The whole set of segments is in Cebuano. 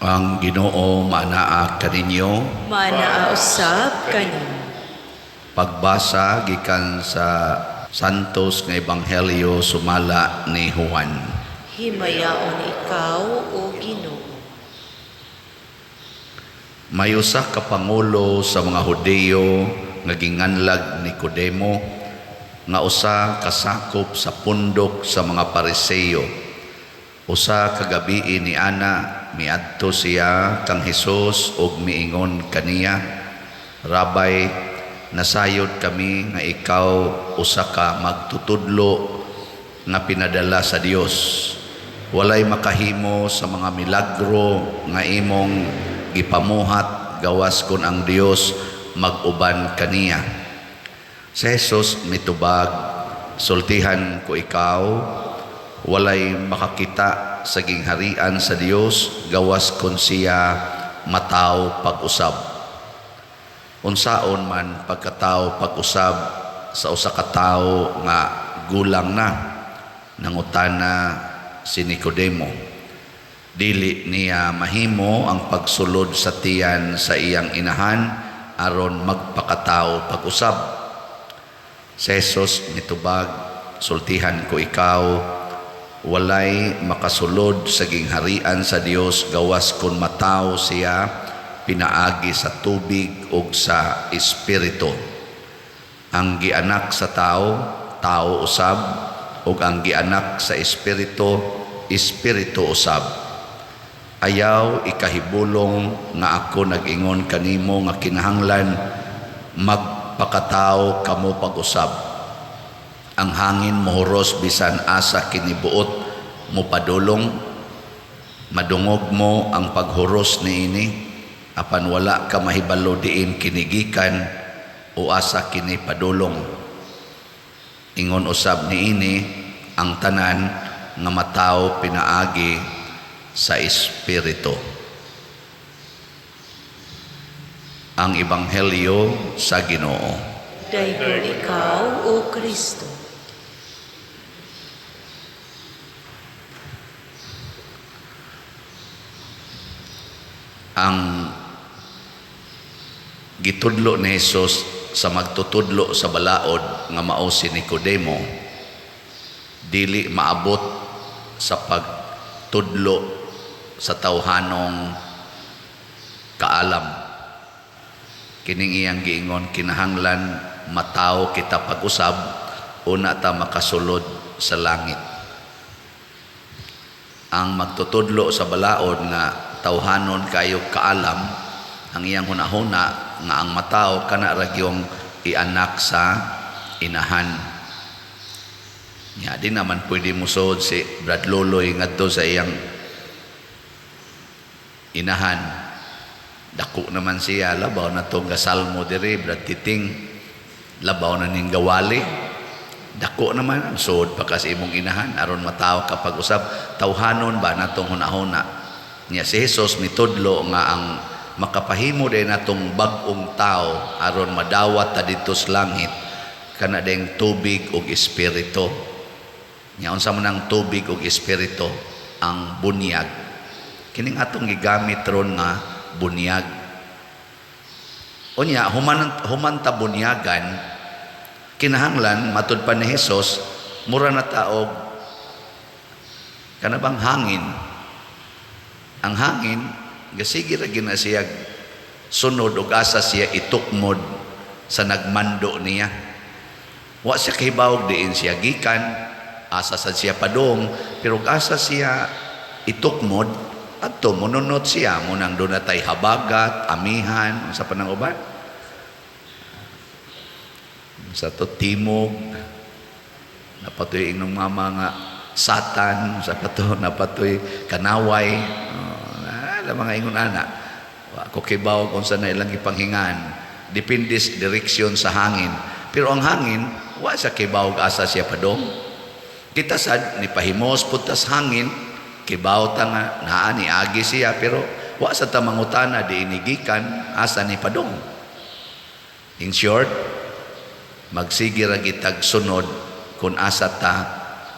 Ang Ginoo maanaa kaninyo. Maanaa usab kanimo. Pagbasa gikan sa Santos nga Ebanghelyo sumala ni Juan. Himayaon ikaw, O Ginoo. May usa ka pangulo sa mga Hudiyo nga ginganlag Nicodemo, nga usa ka sakop sa pundok sa mga Pariseo. Usa ka gabii ni ana miadto siya kang Hesus ug miingon kaniya, "Rabbi, nasayod kami nga ikaw usa ka magtutudlo nga pinadala sa Dios. Walay makahimo sa mga milagro nga imong gipamuhat gawas kon ang Dios mag-uban kaniya." Si Jesus mitubag, "Sultihan ko ikaw, walay makakita sa gingharian sa Dios gawas kon siya mataw pag-usab." "Unsaon man pagkataw pag-usab sa usa ka tawo nga gulang na?" nangutana si Nicodemo. "Dili niya mahimo ang pagsulod sa tiyan sa iyang inahan aron magpakatawo pag-usab." Si Jesus nitubag, "Sultihan ko ikaw, walay makasulod sa gingharian sa Dios gawas kon matawo siya pinaagi sa tubig ug sa Espiritu. Ang gianak sa tao, tao usab, ug ang gianak sa Espiritu, espiritu usab. Ayaw ikahibulong nga ako nag-ingon kanimo nga kinahanglan magpakatao kamo pag-usab. Ang hangin mohuros bisan asa kini buot mopadulong. Madungog mo ang paghuros niini, apan wala ka mahibalo diin kini gikan o asa kini padulong. Ingon usab niini ang tanan nga matawo pinaagi sa Espiritu." Ang Ebanghelyo sa Ginoo. Daygon ikaw, O Kristo. Ang gitudlo ni Jesus sa magtutudlo sa balaod nga mao si Nicodemo, dili maabot sa pagtudlo sa tawhanong kaalam. Kining iyang giingon, kinahanglan matawo kita pag-usab una ta makasulod sa langit. Ang magtutudlo sa balaod nga tawhanon kayo kaalam, ang iyang hunahuna nga ang matawo kana ra gyung ianak sa inahan. Nya di naman pwede musuod si Brad Loloy ngadto sa iyang inahan. Dako naman siya, labaw na tong gasalmo diri, Brad Titing, labaw na ning gawali. Dako naman, suod pa ka sa imong inahan aron matawo ka pag-usab. Tawhanon ba natong hunahuna? Nya si Jesus mitudlo nga ang makapahimo din natong bag-ong tao aron madawat ta didto sa langit kana ding tubig ug espiritu. Nya unsa man ang tubig ug espiritu? Ang bunyag. Kining atong gigamit ron nga bunyag. Unya human ta bunyagan, kinahanglan matud pa ni Hesus mura na taog kana bang hangin. Ang hangin gasige ra gina siya sunod og asa siya itukmod sa nagmando niya. Wa siya kahibawog diin siya gikan, asa sad siya padung, pero og asa siya itukmod adto monunot siya, munang doon natay habagat, amihan, unsa pa nang uban? Sa to timog, napatoy inyong mama nga satan, sa pa to napatoy kanaway, oh, mga ingon ana. Wa ko kibaw kung saan na ilang ipanghingan. Depende sa direksyon sa hangin. Pero ang hangin, wa siya kibaw asa siya padong. Kita sad, ni pahimos puntas hangin, kibaw ta nga, naa ni agi siya, pero wa sa ta mangutana, di inigikan, asa ni padong. In short, magsige ra gitag sunod kung asa ta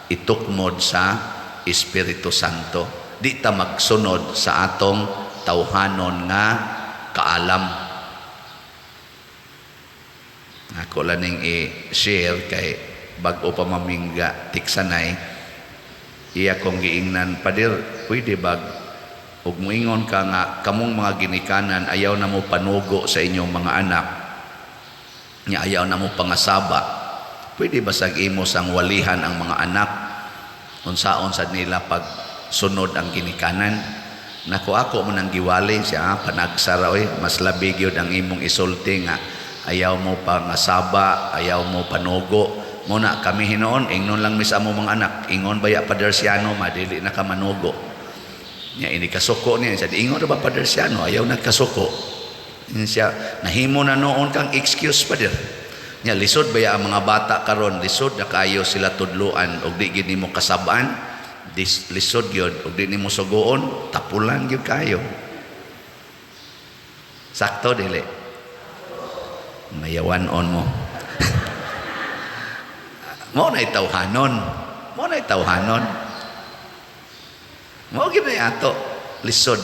itukmod sa Espiritu Santo. Di ta magsunod sa atong tawhanon nga kaalam. Ako lang ning i-share kay bag-o pa mamingga tiksanay. Iya kong giingnan, "Pader, pwede ba ug moingon ka nga kamong mga ginikanan ayaw na mo panugo sa inyong mga anak nya, ayaw na mo pangasaba, pwede ba sag imo sang walihan ang mga anak unsaon sad nila pag sunod ang ginikanan?" Nako, ako man ang giwali siya, "Panagsara oy, mas labi gyud ang imong isulti nga ayaw mo pangasaba, ayaw mo panugo mo na kami. Hinuon ingnon lang mi sa among mga anak, ingon baya Pader Siano, madili na ka manugo niya." Ini kasuko niya siya, "Ingon ra ba Pader Siano, ayaw na kasuko siya." "Nahimo na noon kang excuse, Pader niya. Lisod baya ang mga bata karon, lisod na kaayo sila tudluan og di gid nimo kasab-an. Lisod gyud og di nimo suguon, tapulan gyud kayo." Sakto dili? Mayawan on mo. Mao na tawhanon, mao na tawhanon, mao gyud na ato lisod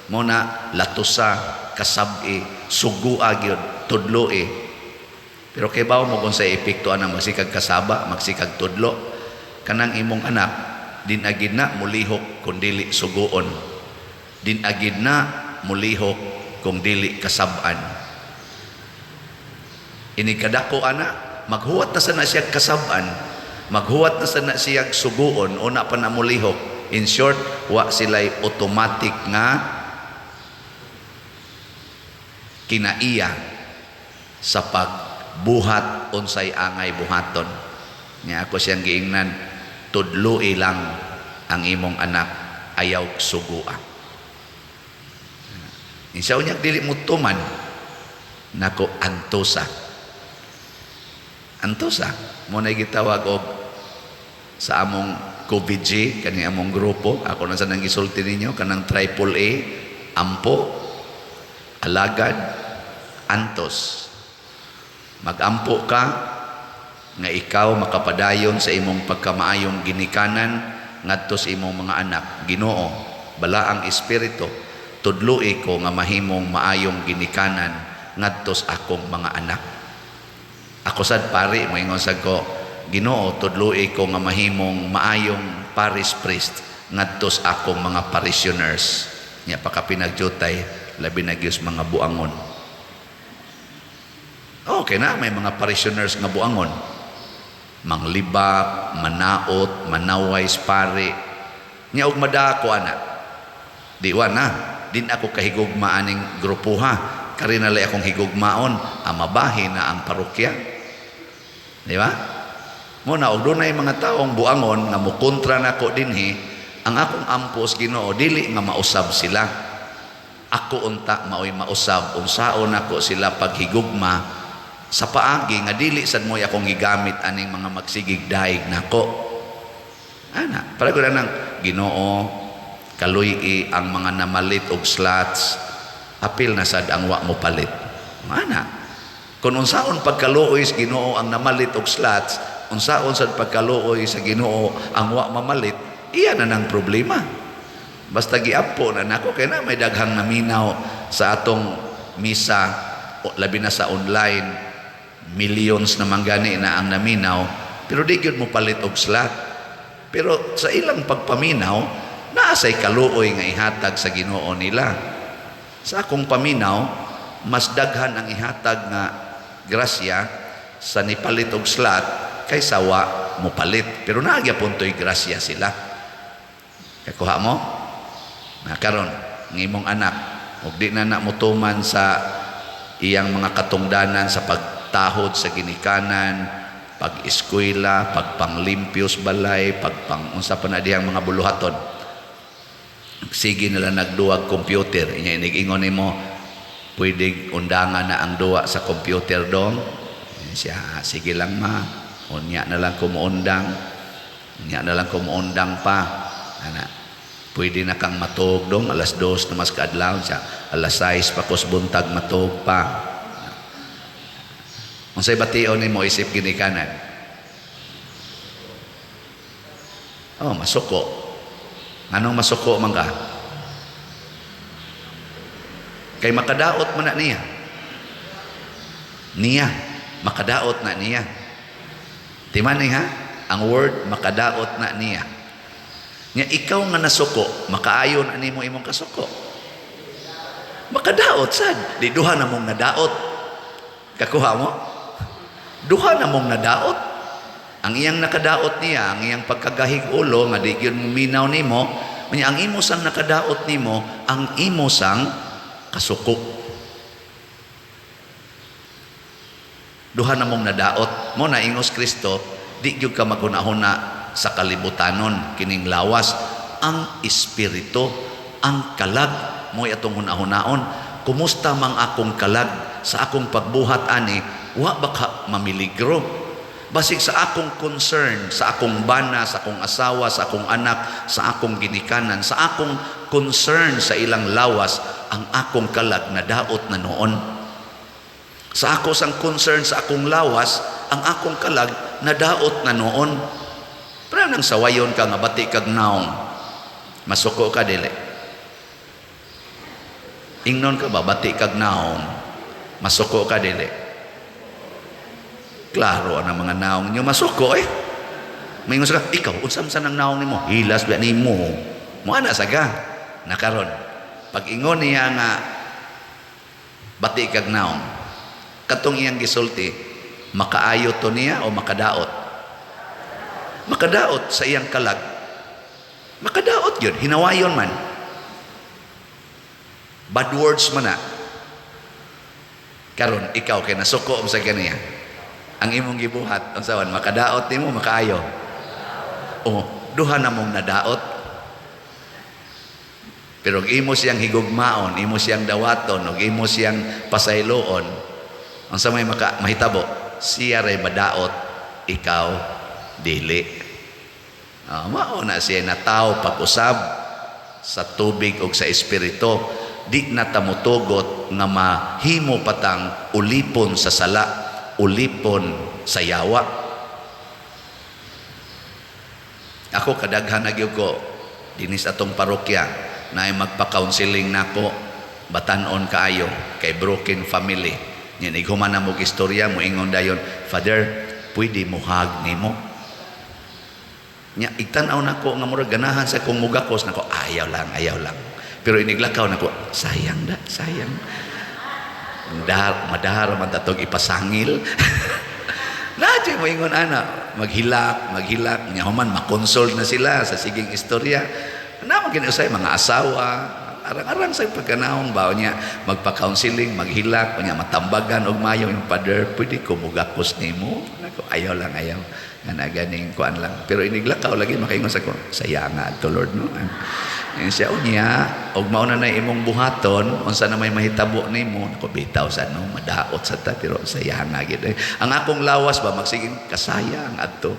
mo na latusa, kasab-i, sugua gyud, tudloi. Pero kay bawo mo kung sa epekto ana, magsikag kasaba, magsikag tudlo, kanang imong anak din agid na mulihok kung dili suguon, din agid na mulihok kung dili kasab-an. Ini kadako ana, maghuwat na sana siya kasab-an, maghuwat na sana siya suguon, una pa na mulihok. In short, wa sila'y automatic nga kinaiya sa pagbuhat unsay angay buhaton niya. Ako siyang giingnan, "Tudloi lang ang imong anak, ayaw sugua. Insa unyag dili mo tuman nako, antosa, antosa." Mo na gitawag og sa among COVID-G kani among grupo, ako na sa nang gisulti ninyo kanang triple A: ampo, alagad, antos. Magampo ka nga ikaw makapadayon sa imong pagkamaayong ginikanan ngadto sa imong mga anak. "Ginoo, balaang espiritu, tudloi ko nga mahimong maayong ginikanan ngadto sa akong mga anak." Ako sad pari, moingon sad ko, "Ginoo, tudloi ko nga mahimong maayong parish priest ngadto sa akong mga parishioners." Nya pagkapinagyutay, labi na gyud mga buangon. Okay na, may mga parishioners nga buangon. Manglibak, manaot, manaway sa pari. Nya og madako ana. Di wa na, din ako kahigugma aning grupuha. Kari na lay akong higugmaon, ang mabahin na ang parokya. Di ba? Mo na og dunay mga taong buangon nga mokontra nako dinhi, ang akong ampos Ginoo dili nga mausab sila. Ako unta maoy mausab unsaon nako sila paghigugma sa paagi nga dili sad mo'y akong gigamit aning mga magsigig daig nako. Ana, para ko na ng Ginoo, kaluy ang mga namalit og slots, apil na sad ang wa mo palit. Ana. Kung unsaon pagkaluoy sa Ginoo ang namalit og slots, unsaon sad pagkaluoy sa Ginoo ang wa mamalit, iya na nang problema. Basta giampo na nako kay na may daghang naminaw sa atong misa, labi na sa online, millions naman gani na ang naminaw, pero di gyud mo palit og slot. Pero sa ilang pagpaminaw, naa say kaluoy nga ihatag sa Ginoo nila. Sa akong paminaw, mas daghan ang ihatag nga grasya sa nipalit og slot kaysa wa mo palit. Pero naa gyapon to'y grasya sila. Kakuha mo? Na karon, ang imong anak ug di na na motuman sa iyang mga katungdanan sa pagtahod sa ginikanan, pag-eskwela, pagpanglimpyos balay, pagpang unsa pa na dihang mga buluhaton. Sige nila nagduwag computer, inya inig-ingon nimo, "Pwede undangan na ang duwa sa computer dong?" Siya, "Sige lang ma, unya na lang kumuundang, unya na lang kumuundang pa." Ana, "Pwede na kang matuog dong, 2:00 na mas kaadlaw." Siya, "Alas 6 pa kos buntag matuog pa." Unsay bation nimo isip ginikanan? Oh, masuko. Anong masuko man ka? Kay makadaot man na niya. Niya, makadaot na niya. Timan ni ha? Ang word "makadaot na niya." Nya ikaw nga nasuko, makaayo na nimo imong kasuko. Makadaot sad. Di duha na mong nadaot. Kakuha mo? Duha na mong nadaot. Ang iyang nakadaot niya, ang iyang pagkagahig ulo nga di gyud mo minaw nimo, unya ang imo sang nakadaot nimo, ang imo sang kasuko. Duha na mong nadaot. Mo na ingos Kristo, di gyud ka maghuna-huna sa kalibutanon kining lawas, ang espiritu, ang kalag mo'y atong huna-hunaon. Kumusta mang akong kalag sa akong pagbuhat ani, wa ba ka mamiligro? Basig sa akong concern, sa akong bana, sa akong asawa, sa akong anak, sa akong ginikanan, sa akong concern sa ilang lawas, ang akong kalag nadaot na noon. Sa ako sang concern sa akong lawas, ang akong kalag nadaot na noon. Pero nang sawayon ka nga bati kag naong, masuko ka dili? Ingnon ka ba, bati kag naong, masuko ka dili? Klaro ang mga naong nyo, masuko eh. May ka, ikaw, unsam sa nang naong nimo? Hilas ba nimo? Mo ana saga. Nakaron. Pag ingon niya nga bati kag naong, katong iyang gisulti, makaayo to niya o makadaot? Makadaot sa iyang kalag. Makadaot yun, hinawayon man. Bad words man na. Karon ikaw kay nasuko sa ganiya. Ang imong gibuhat, unsa man, makadaot nimo, makaayo? O duha na mong nadaot. Pero imo siyang higugmaon, imo siyang dawaton, ug imo siyang pasayloon, unsa may maka mahitabo? Siya ray madaot, ikaw dili. Mao na siya nataw pag-usab sa tubig ug sa espiritu. Di na ta motugot nga mahimo patang ulipon sa sala, ulipon sa yawa. Ako kadaghan na gyud ko dinis atong parokya na ay magpa-counseling nako, batan-on kaayo kay broken family. Nya ighuman na mo istorya, moingon dayon, "Father, pwede mo hug nimo?" Nya igtan-aw nako nga murag ganahan sa kong mugakos nako, ayaw lang, ayaw lang. Pero iniglakaw nako, sayang da, sayang. Dahar, madahar man tatog ipasangil. Na mo ingon ana, maghilak, maghilak, nya human makonsol na sila sa siging istorya. Na man usay mga asawa, arang-arang sa pagkanaong ba niya magpa-counseling, maghilak, nya matambagan og mayo yung "Father, pwede ko mugakos nimo?" Nako, ayaw lang, ayaw. Nga ganing kuan lang. Pero iniglakaw lagi makaingon sa ko, sayanga adto Lord, no. Yan siya unya, og mao na imong buhaton, unsa na may mahitabo nimo? Nako, bitaw sa no, madaot sa ta pero sayanga gid. Ang akong lawas ba magsiging kasayang adto.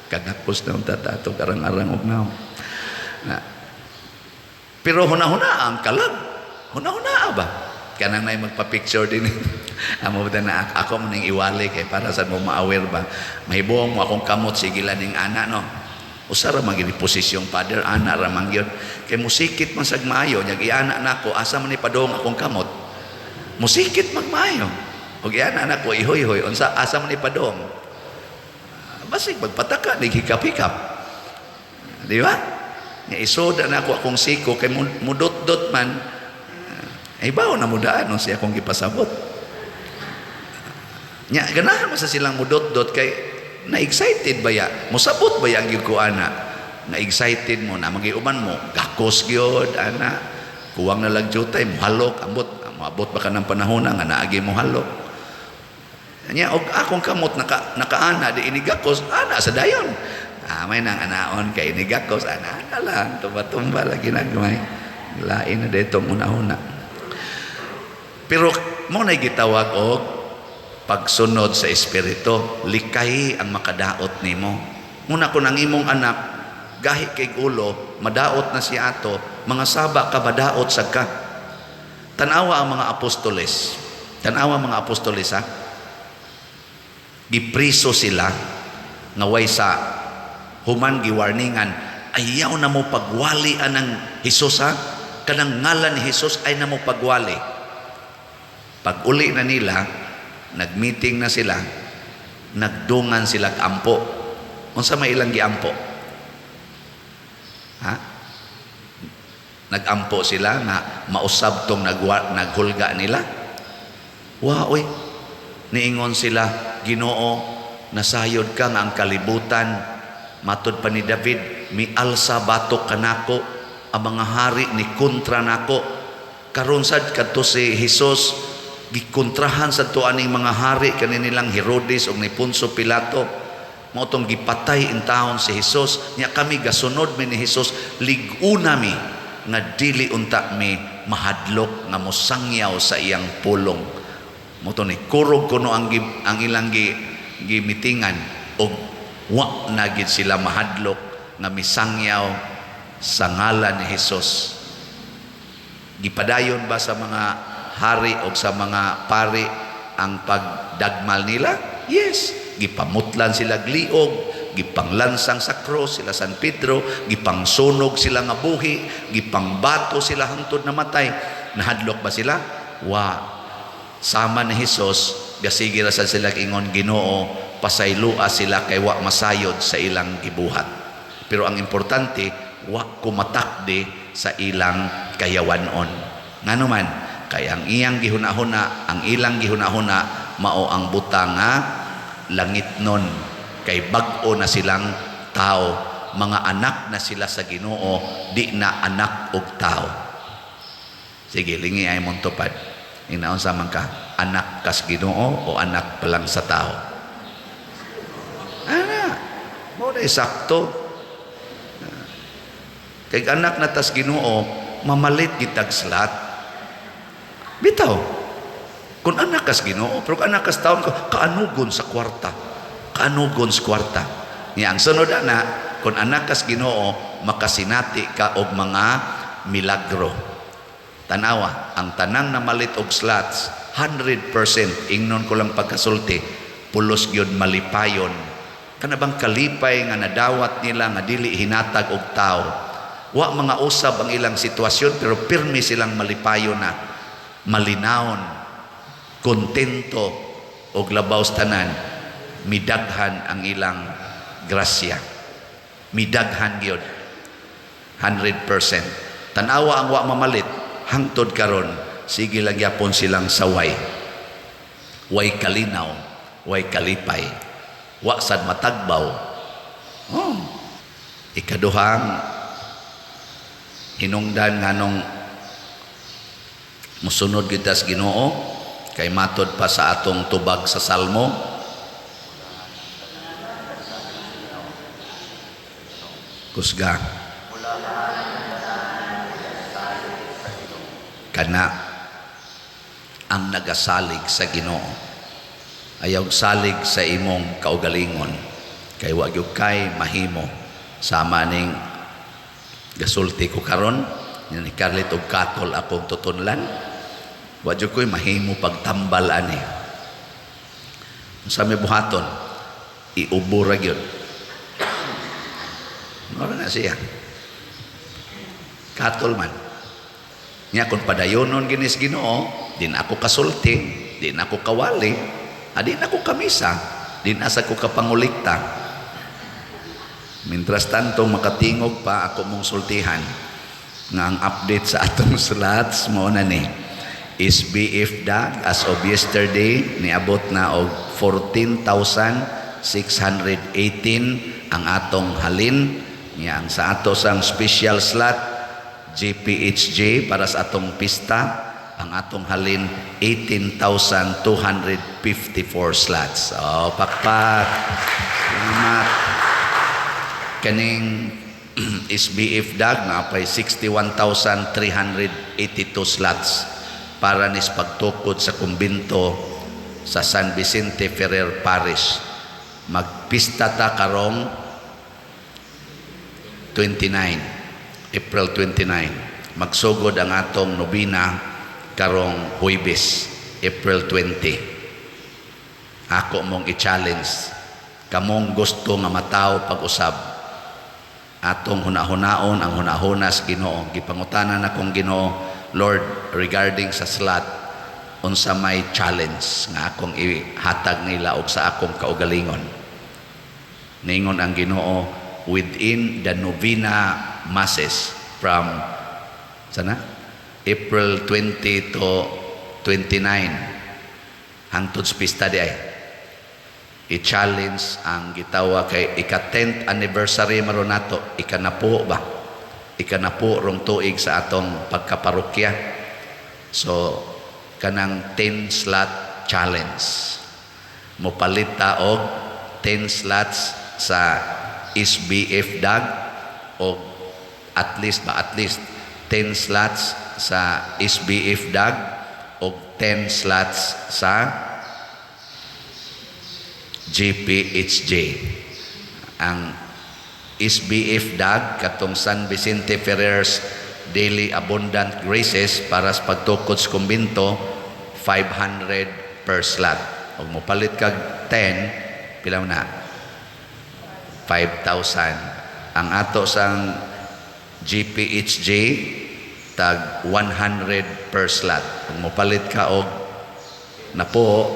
Kagakos na unta ta ato karang-arang og naong. Na. Pero huna-huna ang kalag. Huna-huna ba? Kanang nay magpa-picture din. Amo ba na ako mo ning iwali kay para sa mo ma-aware ba. Mahibuong mo akong kamot sige lang ning ana, no. Usa ra man gid posisyong father, ana ra man gyud. Kay musikit man sag maayo nya giana nako, asa man ni padong akong kamot. Musikit mag maayo. Ug iana nako ihoy-hoy, unsa asa man ni padong. Basig magpataka nig hikap-hikap. Di ba? Nya isoda na ako akong siko kay mudot-dot man. Ay bawo na mudaan no siya akong gipasabot. Nya ganahan man sa silang mudot-dot kay na-excited ba ya? Musabot ba ya ang gyud ko ana? Na-excited mo na magiuban mo, gakos gyud ana. Kuwang na lang jutay, muhalok, ambot, moabot ba ka ng panahon nga naagi mo halok. Nya og akong kamot nakaana di inigakos ana sa dayon. Ah, may nang anaon kay inigakos ana ana lang tumba-tumba lagi nagmay. Lain na ditong una-una. Pero mo na gitawag og pagsunod sa espiritu, likay ang makadaot nimo. Muna kung ang imong anak gahi kay ulo, madaot na siya ato, mga saba ka madaot sad ka. Tanawa ang mga apostoles. Tanawa ang mga apostoles ha. Gipriso sila nga way sa human giwarningan, ayaw na mo pagwali anang Hesus ha. Kanang ngalan ni Hesus ay na mo pagwali. Pag uli na nila, nagmeeting na sila, nagdungan sila ampo. Unsa may ilang giampo? Ha? Nagampo sila nga mausab tong naghulga nila. Wa oy. Niingon sila, "Ginoo, nasayod ka nga ang kalibutan, matod pa ni David, mialsa batok kanako, ang mga hari ni kontra nako." Karon sad kadto si Hesus, gikontrahan sa to aning mga hari kani nilang Herodes ug ni Poncio Pilato. Mao tong gipatay intawon si Hesus. Nya kami gasunod mi ni Hesus, lig-una mi nga dili unta mi mahadlok nga mosangyaw sa iyang pulong. Mao to ni kurog kuno ang ilang gimitingan og wa na gid sila mahadlok nga misangyaw sa ngalan ni Hesus. Gipadayon ba sa mga hari o sa mga pari ang pagdagmal nila? Yes. Gipamutlan sila liog, gipanglansang sa cross sila San Pedro, gipangsunog sila nga buhi, gipangbato sila hangtod namatay. Nahadlok ba sila? Wa. Sama ni Hesus, gasige ra sad sila ingon, "Ginoo, pasaylua sila kay wa masayod sa ilang gibuhat." Pero ang importante, wa kumatakdi sa ilang kayawanon. Ngano man, kay ang iyang gihuna-huna, ang ilang gihuna-huna mao ang butang nga langit nun, kay bag-o na silang tao, mga anak na sila sa Ginoo, di na anak og tao. Sige, lingi ay mong tupad. Inaon sa man ka, anak kas Ginoo o anak pa lang sa tao? Ana, mo na sakto. Kay anak na tas Ginoo, mamalit gitag slot. Bitaw. Kung anak kas Ginoo, pero kung anak kas taon, kaanugon sa kwarta. Kaanugon sa kwarta. Niya ang sunod ana, kung anak kas Ginoo, makasinati ka og mga milagro. Tanawa, ang tanang namalit og slots, 100%, ingnon ko lang pagkasulti, pulos gyud malipayon. Kana bang kalipay nga nadawat nila nga dili hinatag og tao. Wa mga usab ang ilang sitwasyon, pero pirmi silang malipayon na malinawon, kontento og labaw sa tanan, midaghan ang ilang grasya. Midaghan gyud. 100%. Tanawa ang wa mamalit, hangtod karon sige lang gyapon silang saway. Way kalinaw, way kalipay. Wa sad matagbaw. Oh. Ikaduhang hinungdan nganong musunod kita sa Ginoo, kay matod pa sa atong tubag sa Salmo, kusga kana ang nagasalig sa Ginoo. Ayaw salig sa imong kaugalingon, kay wa gyud kay mahimo. Sama ning gasulti ko karon ni Carlit og katol akong tutunlan, wa gyud koy mahimo pagtambal ani. Unsa may buhaton? Iubo ra gyud. Mora na siya. Katol man. Nya kung padayonon ginis Ginoo, din ako kasulti, din ako kawali, din ako kamisa, din asa ko kapangulikta. Mientras tanto makatingog pa ako mong sultihan nga ang update sa atong slots mo na ni SBF DAG as of yesterday niabot na og 14,618 ang atong halin. Niya ang sa ato sang special slot GPHJ para sa atong pista, ang atong halin 18,254 slots. Oh, pakpak. Salamat. Kaning SBF DAG na pay 61,382 slots para nis pagtukod sa kumbinto sa San Vicente Ferrer Parish. Magpista ta karong 29, April 29. Magsugod ang atong nobina karong Huwebes, April 20. Ako mong i-challenge kamong gusto nga matawo pag-usab, atong hunahunaon ang hunahuna sa Ginoo. Gipangutana na kong Ginoo, "Lord, regarding sa slot, Unsa may challenge nga akong ihatag nila og sa akong kaugalingon? Ningon ang Ginoo, within the novena masses from sana April 20 to 29 hangtod sa pista di ay i-challenge ang gitawa kay ika 10th anniversary maron nato, ikanapo ba, ikanapo rong tuig sa atong pagkaparokya. So kanang 10 slot challenge, mopalit ta og 10 slots sa SBF DAG o at least ba, at least 10 slots sa SBF DAG o 10 slots sa GPHJ. Ang SBF DAG, katong San Vicente Ferrer's Daily Abundant Graces para sa pagtukod sa kumbinto, 500 per slot. Og mopalit kag 10, pila man na? 5,000. Ang ato sang GPHJ, tag 100 per slot. Kung mopalit ka og napo,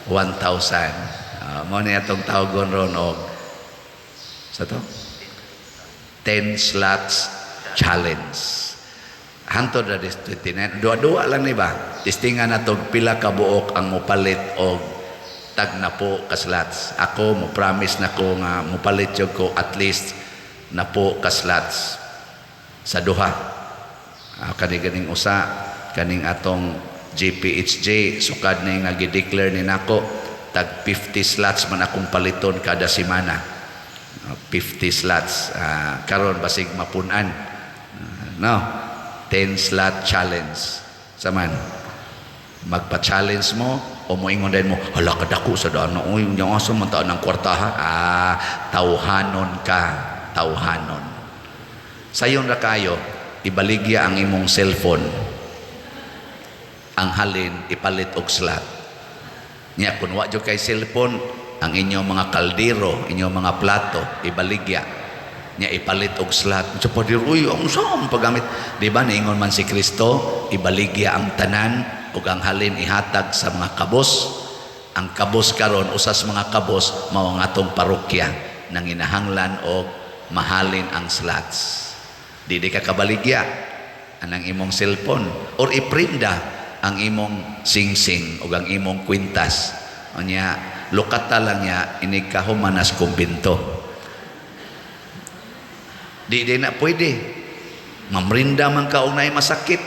1,000. Mo ni atong tawgon ron og sa to 10 slots challenge hantod ra this 29. Duwa-duwa lang ni ba, testingan nato pila ka buok ang mopalit og tag napo ka slots. Ako, mo promise na ko nga mopalit jud ko at least napo ka slots sa duha. Kani ganing usa, kaning atong GPHJ, sukad ni nga gi-declare ni nako, tag 50 slots man akong paliton kada semana. 50 slots. Karon basig mapunan. No, 10 slot challenge saman, magpa-challenge mo o moingon din mo, "Hala, kadako sa daan, uy, nya asa man taan ang kwartaha?" Ah, tawhanon ka, tawhanon. Sayon ra kayo, ibaligya ang imong cellphone, ang halin ipalit og slot nya. Kun wa jud kay cellphone, ang inyong mga kaldero, inyong mga plato, ibaligya nya ipalit og slot. Sa padir, uy, ang sa paggamit, di ba? Niingon man si Kristo, ibaligya ang tanan ug ang halin ihatag sa mga kabos. Ang kabos karon, usas mga kabos, mao ang atong parokya, nanginahanglan og mahalin ang slots. Di ka kabaligya anang imong cellphone or iprinda ang imong singsing o ang imong kwintas. Unya lukata lang niya inig kahumanas kumbinto. Di na pwede. Mamrinda man ka og naay masakit,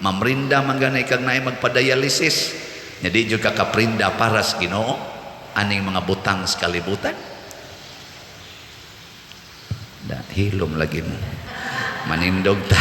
mamrinda man ganay kag naay magpadialysis. Nya di jud ka kaprinda para sa Ginoo aning mga butang sa kalibutan. Da hilom lagi mo. Manindog ta.